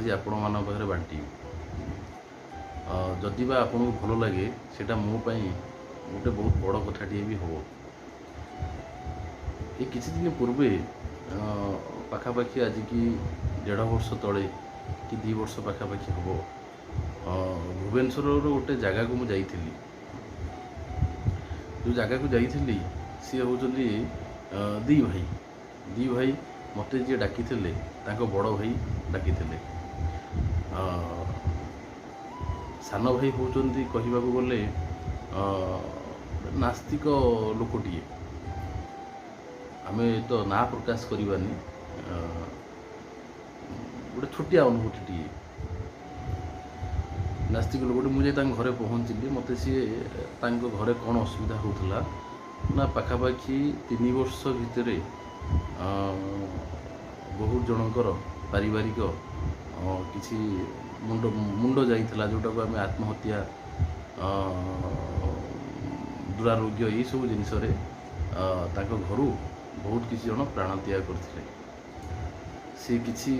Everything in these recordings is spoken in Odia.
ଆଜି ଆପଣମାନଙ୍କ ପାଖରେ ବାଣ୍ଟିବି। ଯଦି ବା ଆପଣଙ୍କୁ ଭଲ ଲାଗେ, ସେଇଟା ମୋ ପାଇଁ ଗୋଟେ ବହୁତ ବଡ଼ କଥାଟିଏ ବି ହେବ। ଏ କିଛି ଦିନ ପୂର୍ବେ, ପାଖାପାଖି ଆଜିକି 1.5 ବର୍ଷ ତଳେ କି 2 ବର୍ଷ ପାଖାପାଖି ହେବ, ଭୁବନେଶ୍ୱରର ଗୋଟେ ଜାଗାକୁ ମୁଁ ଯାଇଥିଲି। ଯେଉଁ ଜାଗାକୁ ଯାଇଥିଲି, ସିଏ ହେଉଛନ୍ତି ଦୁଇ ଭାଇ। ଦୁଇ ଭାଇ ମୋତେ ଯିଏ ଡାକିଥିଲେ, ତାଙ୍କ ବଡ଼ ଭାଇ ଡାକିଥିଲେ। ସାନ ଭାଇ ହେଉଛନ୍ତି କହିବାକୁ ଗଲେ ନାସ୍ତିକ ଲୋକଟିଏ। ଆମେ ତ ନାଁ ପ୍ରକାଶ କରିବାନି। ଗୋଟେ ଛୋଟିଆ ଅନୁଭୂତିଟିଏ। ନାସ୍ତିକ ଲୋକଟି। ମୁଁ ଯାଇ ତାଙ୍କ ଘରେ ପହଞ୍ଚିଲି। ମୋତେ ସିଏ ତାଙ୍କ ଘରେ କ'ଣ ଅସୁବିଧା ହେଉଥିଲା ନା, ପାଖାପାଖି 3 ବର୍ଷ ଭିତରେ ବହୁତ ଜଣଙ୍କର ପାରିବାରିକ କିଛି ମୁଣ୍ଡ ମୁଣ୍ଡ ଯାଇଥିଲା, ଯେଉଁଟାକୁ ଆମେ ଆତ୍ମହତ୍ୟା, ଦୁରାରୋଗ୍ୟ, ଏଇସବୁ ଜିନିଷରେ ତାଙ୍କ ଘରୁ ବହୁତ କିଛି ଜଣ ପ୍ରାଣ ତ୍ୟାଗ କରିଥିଲେ। ସେ କିଛି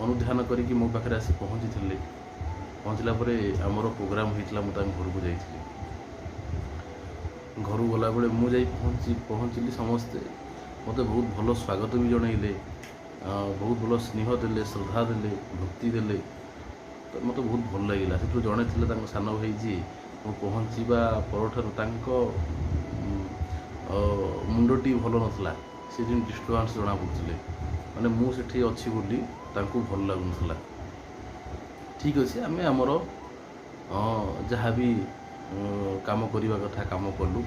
ଅନୁଧ୍ୟାନ କରିକି ମୋ ପାଖରେ ଆସି ପହଞ୍ଚିଥିଲେ। ପହଞ୍ଚିଲା ପରେ ଆମର ପ୍ରୋଗ୍ରାମ୍ ହେଇଥିଲା। ମୁଁ ତାଙ୍କ ଘରକୁ ଯାଇଥିଲି। ଘରକୁ ଗଲାବେଳେ ମୁଁ ଯାଇ ପହଞ୍ଚିଲି, ସମସ୍ତେ ମୋତେ ବହୁତ ଭଲ ସ୍ୱାଗତ ବି ଜଣାଇଲେ, ବହୁତ ଭଲ ସ୍ନେହ ଦେଲେ, ଶ୍ରଦ୍ଧା ଦେଲେ, ଭକ୍ତି ଦେଲେ। ତ ମୋତେ ବହୁତ ଭଲ ଲାଗିଲା। ସେଥିରୁ ଜଣେ ଥିଲେ ତାଙ୍କ ସାନ ଭାଇ, ଯିଏ ମୁଁ ପହଞ୍ଚିବା ପରଠାରୁ ତାଙ୍କ ମୁଣ୍ଡଟି ଭଲ ନଥିଲା। ସେ ଯେମିତି ଡିଷ୍ଟର୍ବାନ୍ସ ଜଣାପଡ଼ୁଥିଲେ, ମାନେ ମୁଁ ସେଠି ଅଛି ବୋଲି ତାଙ୍କୁ ଭଲ ଲାଗୁନଥିଲା। ଠିକ୍ ଅଛି, ଆମେ ଆମର ଯାହା ବି କାମ କରିବା କଥା କାମ କଲୁ।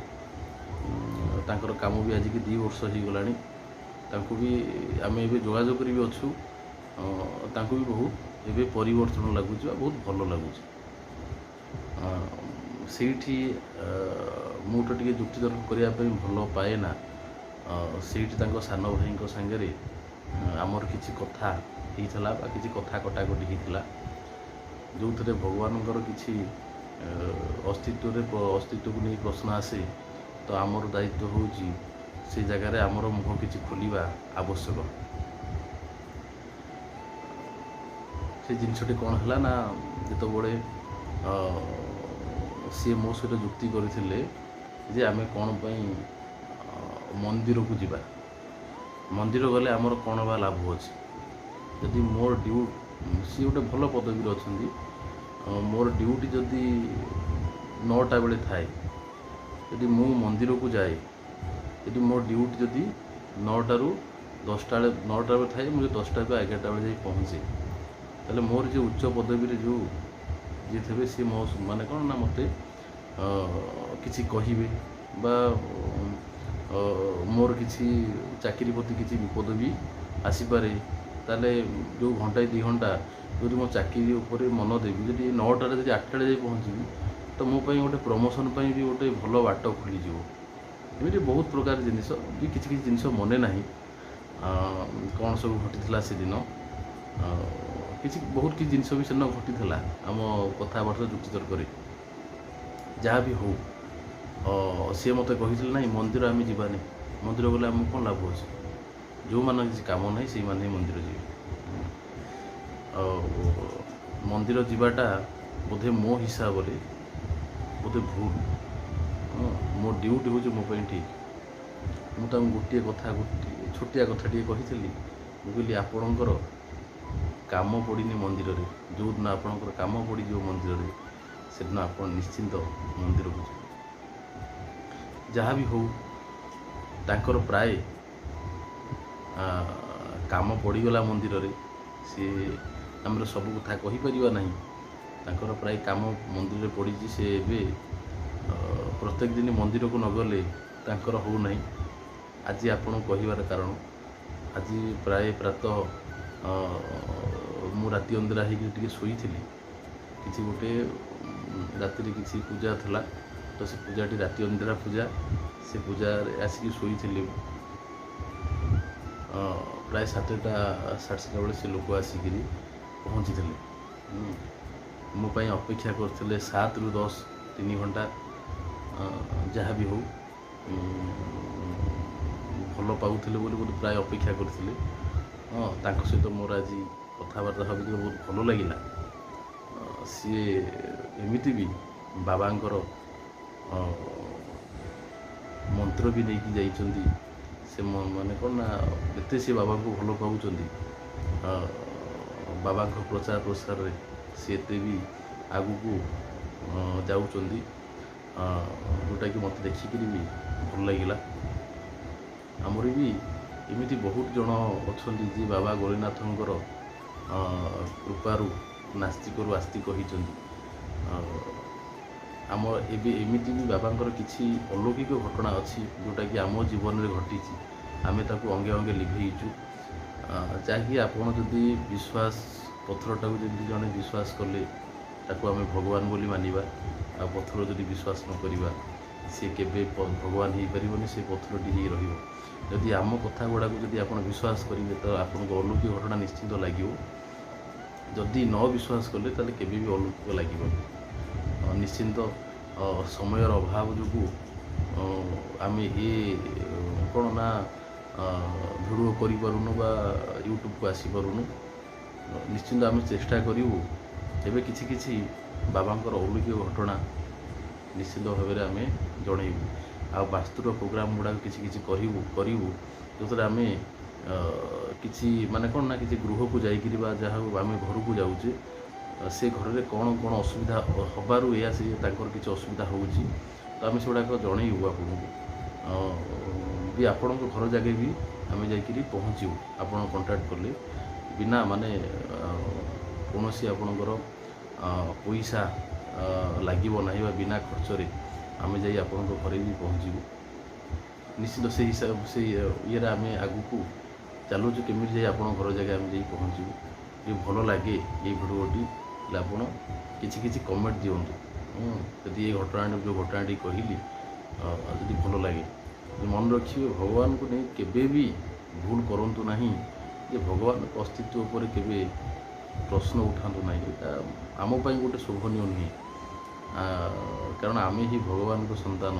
ତାଙ୍କର କାମ ବି ଆଜିକି 2 ବର୍ଷ ହେଇଗଲାଣି। ତାଙ୍କୁ ବି ଆମେ ଏବେ ଯୋଗାଯୋଗ କରି ବି ଅଛୁ। ତାଙ୍କୁ ବି ବହୁତ ଏବେ ପରିବର୍ତ୍ତନ ଲାଗୁଛି ବା ବହୁତ ଭଲ ଲାଗୁଛି। ସେଇଠି ମୁଁ ତ ଟିକେ ଯୁକ୍ତିତର୍କ କରିବା ପାଇଁ ଭଲ ପାଏ ନା। ସେଇଠି ତାଙ୍କ ସାନ ଭାଇଙ୍କ ସାଙ୍ଗରେ ଆମର କିଛି କଥା ହେଇଥିଲା ବା କିଛି କଥା କଟାକଟି ହେଇଥିଲା, ଯେଉଁଥିରେ ଭଗବାନଙ୍କର କିଛି ଅସ୍ତିତ୍ୱକୁ ନେଇ ପ୍ରଶ୍ନ ଆସେ। ତ ଆମର ଦାୟିତ୍ୱ ହେଉଛି ସେ ଜାଗାରେ ଆମର ମୁହଁ କିଛି ଖୋଲିବା ଆବଶ୍ୟକ। ସେ ଜିନିଷଟି କ'ଣ ହେଲା ନା, ଯେତେବେଳେ ସିଏ ମୋ ସହିତ ଯୁକ୍ତି କରିଥିଲେ ଯେ ଆମେ କ'ଣ ପାଇଁ ମନ୍ଦିରକୁ ଯିବା, ମନ୍ଦିର ଗଲେ ଆମର କ'ଣ ବା ଲାଭ ଅଛି? ଯଦି ମୋର ସିଏ ଗୋଟେ ଭଲ ପଦବୀରେ ଅଛନ୍ତି, ମୋର ଡ୍ୟୁଟି ଯଦି 9ଟା ବେଳେ ଥାଏ, ଯଦି ମୁଁ ମନ୍ଦିରକୁ ଯାଏ, ଯଦି ମୋ ଡ୍ୟୁଟି ଯଦି 9ଟାରୁ 10ଟା ବେଳେ, 9ଟା ବେଳେ ଥାଏ, ମୁଁ ଯଦି 10ଟା ବା 11ଟା ବେଳେ ଯାଇ ପହଞ୍ଚେ, ତାହେଲେ ମୋର ଯେଉଁ ଉଚ୍ଚ ପଦବୀରେ ଯେଉଁ ଯିଏ ଥିବେ, ସିଏ ମୋ ମାନେ କ'ଣ ନା ମୋତେ କିଛି କହିବେ ବା ମୋର କିଛି ଚାକିରି ପ୍ରତି କିଛି ବିପଦ ବି ଆସିପାରେ। ତାହେଲେ ଯେଉଁ ଘଣ୍ଟାଏ 2 ଘଣ୍ଟା ଯଦି ମୋ ଚାକିରି ଉପରେ ମନ ଦେବି, ଯଦି 9ଟାରେ ଯଦି 8ଟାରେ ଯାଇ ପହଞ୍ଚିବି, ତ ମୋ ପାଇଁ ଗୋଟେ ପ୍ରମୋସନ୍ ପାଇଁ ବି ଗୋଟେ ଭଲ ବାଟ ଖୋଲିଯିବ। ଏମିତି ବହୁତ ପ୍ରକାର ଜିନିଷ ବି, କିଛି କିଛି ଜିନିଷ ମନେ ନାହିଁ କ'ଣ ସବୁ ଘଟିଥିଲା ସେଦିନ। କିଛି ବହୁତ କିଛି ଜିନିଷ ବି ସେଦିନ ଘଟିଥିଲା ଆମ କଥାବାର୍ତ୍ତା, ଯୁକ୍ତିତର୍କରେ। ଯାହା ବି ହଉ, ସିଏ ମୋତେ କହିଥିଲେ, ନାଇଁ, ମନ୍ଦିର ଆମେ ଯିବାନି, ମନ୍ଦିର ଗଲେ ଆମକୁ କ'ଣ ଲାଭ ଅଛି? ଯେଉଁମାନଙ୍କ କିଛି କାମ ନାହିଁ, ସେଇମାନେ ହିଁ ମନ୍ଦିର ଯିବେ। ଆଉ ମନ୍ଦିର ଯିବାଟା ବୋଧେ ମୋ ହିସାବରେ ବୋଧେ ଭୁଲ। ହଁ, ମୋ ଡ୍ୟୁଟି ହେଉଛି ମୋ ପାଇଁ ଠିକ୍। ମୁଁ ତାଙ୍କୁ ଗୋଟିଏ କଥା, ଗୋଟିଏ ଛୋଟିଆ କଥାଟିଏ କହିଥିଲି। ମୁଁ କହିଲି, ଆପଣଙ୍କର କାମ ପଡ଼ିନି ମନ୍ଦିରରେ। ଯେଉଁଦିନ ଆପଣଙ୍କର କାମ ପଡ଼ିଯିବ ମନ୍ଦିରରେ, ସେଦିନ ଆପଣ ନିଶ୍ଚିନ୍ତ ମନ୍ଦିରକୁ ଯିବେ। ଯାହା ବି ହଉ, ତାଙ୍କର ପ୍ରାୟ କାମ ପଡ଼ିଗଲା ମନ୍ଦିରରେ। ସିଏ ଆମର ସବୁ କଥା କହିପାରିବା ନାହିଁ। ତାଙ୍କର ପ୍ରାୟ କାମ ମନ୍ଦିରରେ ପଡ଼ିଛି। ସେ ଏବେ ପ୍ରତ୍ୟେକ ଦିନ ମନ୍ଦିରକୁ ନଗଲେ ତାଙ୍କର ହେଉନାହିଁ। ଆଜି ଆପଣଙ୍କୁ କହିବାର କାରଣ, ଆଜି ପ୍ରାୟ ପ୍ରାତଃ ମୁଁ ରାତି ଅନିଦ୍ରା ହେଇକି ଟିକେ ଶୋଇଥିଲି। କିଛି ଗୋଟେ ରାତିରେ କିଛି ପୂଜା ଥିଲା, ତ ସେ ପୂଜାଟି ରାତି ଅନିଦ୍ରା ପୂଜା। ସେ ପୂଜାରେ ଆସିକି ଶୋଇଥିଲି। ପ୍ରାୟ 7ଟା 7:30 ବେଳେ ସେ ଲୋକ ଆସିକିରି ପହଞ୍ଚିଥିଲେ। ମୋ ପାଇଁ ଅପେକ୍ଷା କରିଥିଲେ 7ରୁ 10, 3 ଘଣ୍ଟା। ଯାହା ବି ହଉ, ଭଲ ପାଉଥିଲେ ବୋଲି ବୋଧେ ପ୍ରାୟ ଅପେକ୍ଷା କରିଥିଲେ। ହଁ, ତାଙ୍କ ସହିତ ମୋର ଆଜି କଥାବାର୍ତ୍ତା ଭାବିକି ବହୁତ ଭଲ ଲାଗିଲା। ସିଏ ଏମିତି ବି ବାବାଙ୍କର ମନ୍ତ୍ର ବି ନେଇକି ଯାଇଛନ୍ତି। ସେ ମାନେ କ'ଣ ନା, ଏତେ ସେ ବାବାଙ୍କୁ ଭଲ ପାଉଛନ୍ତି, ବାବାଙ୍କ ପ୍ରଚାର ପ୍ରସାରରେ ସେ ଏତେ ବି ଆଗକୁ ଯାଉଛନ୍ତି, ଯେଉଁଟାକି ମୋତେ ଦେଖିକିରି ବି ଭଲ ଲାଗିଲା। ଆମର ବି ଏମିତି ବହୁତ ଜଣ ଅଛନ୍ତି ଯିଏ ବାବା ଗୋରେଖନାଥଙ୍କର କୃପାରୁ ନାସ୍ତିକରୁ ଆସ୍ତିକ ହେଇଛନ୍ତି। ଆମ ଏବେ ଏମିତି ବି ବାବାଙ୍କର କିଛି ଅଲୌକିକ ଘଟଣା ଅଛି, ଯେଉଁଟାକି ଆମ ଜୀବନରେ ଘଟିଛି, ଆମେ ତାକୁ ଅଙ୍ଗେ ଅଙ୍ଗେ ଲିଭେଇଛୁ। ଯାହାକି ଆପଣ ଯଦି ବିଶ୍ୱାସ, ପଥରଟାକୁ ଯେମିତି ଜଣେ ବିଶ୍ୱାସ କଲେ ତାକୁ ଆମେ ଭଗବାନ ବୋଲି ମାନିବା, ଆଉ ପଥର ଯଦି ବିଶ୍ୱାସ ନ କରିବା ସିଏ କେବେ ଭଗବାନ ହେଇପାରିବନି, ସେ ପଥରଟି ହେଇ ରହିବ। ଯଦି ଆମ କଥା ଗୁଡ଼ାକୁ ଯଦି ଆପଣ ବିଶ୍ୱାସ କରିବେ ତ ଆପଣଙ୍କୁ ଅଲୌକିକ ଘଟଣା ନିଶ୍ଚିନ୍ତ ଲାଗିବ। ଯଦି ନ ବିଶ୍ୱାସ କଲେ ତାହେଲେ କେବେ ବି ଅଲୌକିକ ଲାଗିବନି ନିଶ୍ଚିନ୍ତ। ସମୟର ଅଭାବ ଯୋଗୁଁ ଆମେ ଏ କ'ଣ ନା ଭିଡ଼ିଓ କରିପାରୁନୁ ବା ୟୁଟ୍ୟୁବକୁ ଆସିପାରୁନୁ। ନିଶ୍ଚିନ୍ତ ଆମେ ଚେଷ୍ଟା କରିବୁ, ଏବେ କିଛି କିଛି ବାବାଙ୍କର ଅଲୌକିକ ଘଟଣା ନିଶ୍ଚିନ୍ତ ଭାବରେ ଆମେ ଜଣେଇବୁ, ଆଉ ବାସ୍ତୁର ପ୍ରୋଗ୍ରାମ୍ ଗୁଡ଼ାକ କିଛି କିଛି କରିବୁ, ଯେଉଁଥିରେ ଆମେ କିଛି ମାନେ କ'ଣ ନା କିଛି ଗୃହକୁ ଯାଇକିରି ବା ଯାହା ଆମେ ଘରକୁ ଯାଉଛେ, ସେ ଘରରେ କ'ଣ କ'ଣ ଅସୁବିଧା ହେବାରୁ ଏଇଆ ସେ ତାଙ୍କର କିଛି ଅସୁବିଧା ହେଉଛି, ତ ଆମେ ସେଗୁଡ଼ାକ ଜଣେଇବୁ ଆପଣଙ୍କୁ ବି। ଆପଣଙ୍କ ଘର ଜାଗା ବି ଆମେ ଯାଇକିରି ପହଞ୍ଚିବୁ ଆପଣ କଣ୍ଟାକ୍ଟ କଲେ, ବିନା ମାନେ କୌଣସି ଆପଣଙ୍କର ପଇସା ଲାଗିବ ନାହିଁ ବା ବିନା ଖର୍ଚ୍ଚରେ ଆମେ ଯାଇ ଆପଣଙ୍କ ଘରେ ବି ପହଞ୍ଚିବୁ ନିଶ୍ଚିନ୍ତ। ସେଇ ହିସାବ ସେଇ ଇଏରେ ଆମେ ଆଗକୁ ଚାଲୁଛୁ, କେମିତି ଯାଇ ଆପଣଙ୍କ ଘର ଜାଗା ଆମେ ଯାଇ ପହଞ୍ଚିବୁ। ଯଦି ଭଲ ଲାଗେ ଏଇ ଭିଡ଼ିଓଟି ହେଲେ ଆପଣ କିଛି କିଛି କମେଣ୍ଟ ଦିଅନ୍ତୁ। ଯଦି ଏଇ ଘଟଣାଟି, ଯେଉଁ ଘଟଣାଟି କହିଲି, ଯଦି ଭଲ ଲାଗେ, ମନେ ରଖିବେ, ଭଗବାନଙ୍କୁ ନେଇ କେବେ ବି ଭୁଲ କରନ୍ତୁ ନାହିଁ, ଯେ ଭଗବାନଙ୍କ ଅସ୍ତିତ୍ୱ ଉପରେ କେବେ ପ୍ରଶ୍ନ ଉଠାନ୍ତୁ ନାହିଁ। ଏଇଟା ଆମ ପାଇଁ ଗୋଟେ ଶୋଭନୀୟ ନୁହେଁ, କାରଣ ଆମେ ହିଁ ଭଗବାନଙ୍କ ସନ୍ତାନ।